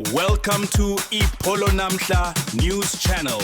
Welcome to Ipolo Namhla News Channel.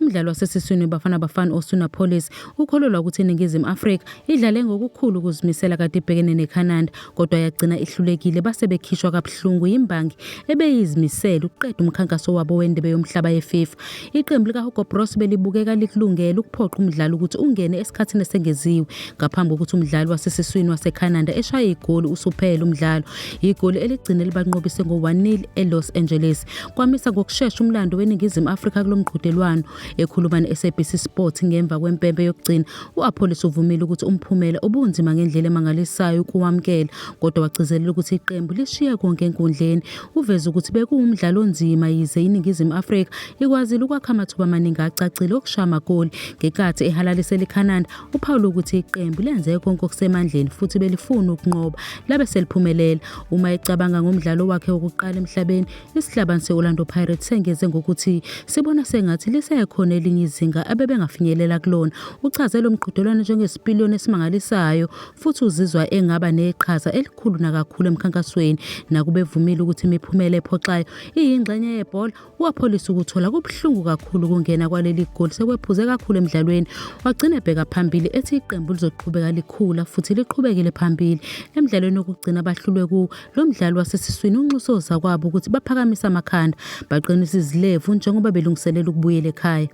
Umdlali wasesiswini weBafana Bafana Osuna Police ukholelwa ukuthi iNingizimu Afrika idlale ngokukhulu ukuzimisela kade ibhekene neCanada kodwa yagcina ihlulekile base bekhishwa kabuhlungu yimbangi ebeyizimisele ukuqeda umkhankaso wabo wendebe yomhlaba yeFIFA. Iqembu likaHugo Broos belibukeka likulungele ukuphoqa umdlalo ukuthi ungene esikhathini esengeziwe ngaphambi kokuthi umdlali wasesiswini waseCanada eshaye igoli usuphela umdlalo. Igoli eligcine libanqobise ngo-1-0 eLos Angeles. Kwamisa ngokushesha umlando weNingizimu Afrika kulo mqhudelwano. Ekhuluma ne-SABC Sport ngemva kwempempe yokugcina, u-Appollis uvumile ukuthi umphumela ubunzima ngendlela emangalisayo ukuwamukela, kodwa wagcizelela ukuthi iqembu lishiye konke enkundleni. Uveze ukuthi bekuwumdlalo onzima yize iNingizimu Afrika ikwazile ukwakha amathuba amaningi acacile okushaya amagoli. Ngenkathi ehalalisela iCanada, uphawule ukuthi iqembu lenze konke okusemandleni futhi belifuna ukunqoba, labe seliphumelela. Uma ecabanga ngomdlalo wakhe wokuqala emhlabeni, Isihlabani se-Orlando Pirates sengeze ngokuthi sibona sengathi lisekhona elinye izinga abebengafinyelela kulona. Uchaze lo mqhudelwano njengesipiliyoni esimangalisayo futhi uzizwa engaba neqhaza elikhulu nakakhulu emkhankasweni. Nakuba evumile ukuthi imiphumela ephoxayo iyingxenye yebhola, u-Appollis ukuthola kubuhlungu kakhulu ukungena kwaleli goli sekwephuze kakhulu emdlalweni. Wagcina ebheka phambili ethi iqembu lizoqhubeka likhula futhi liqhubekele phambili emdlalweni wokugcina abahlulwe kuwo. Lo mdlali wasesiswini unxuse ozakwabo ukuthi baphakamise amakhanda, baqinise izilevu njengoba belungiselela ukubuyela ekhaya.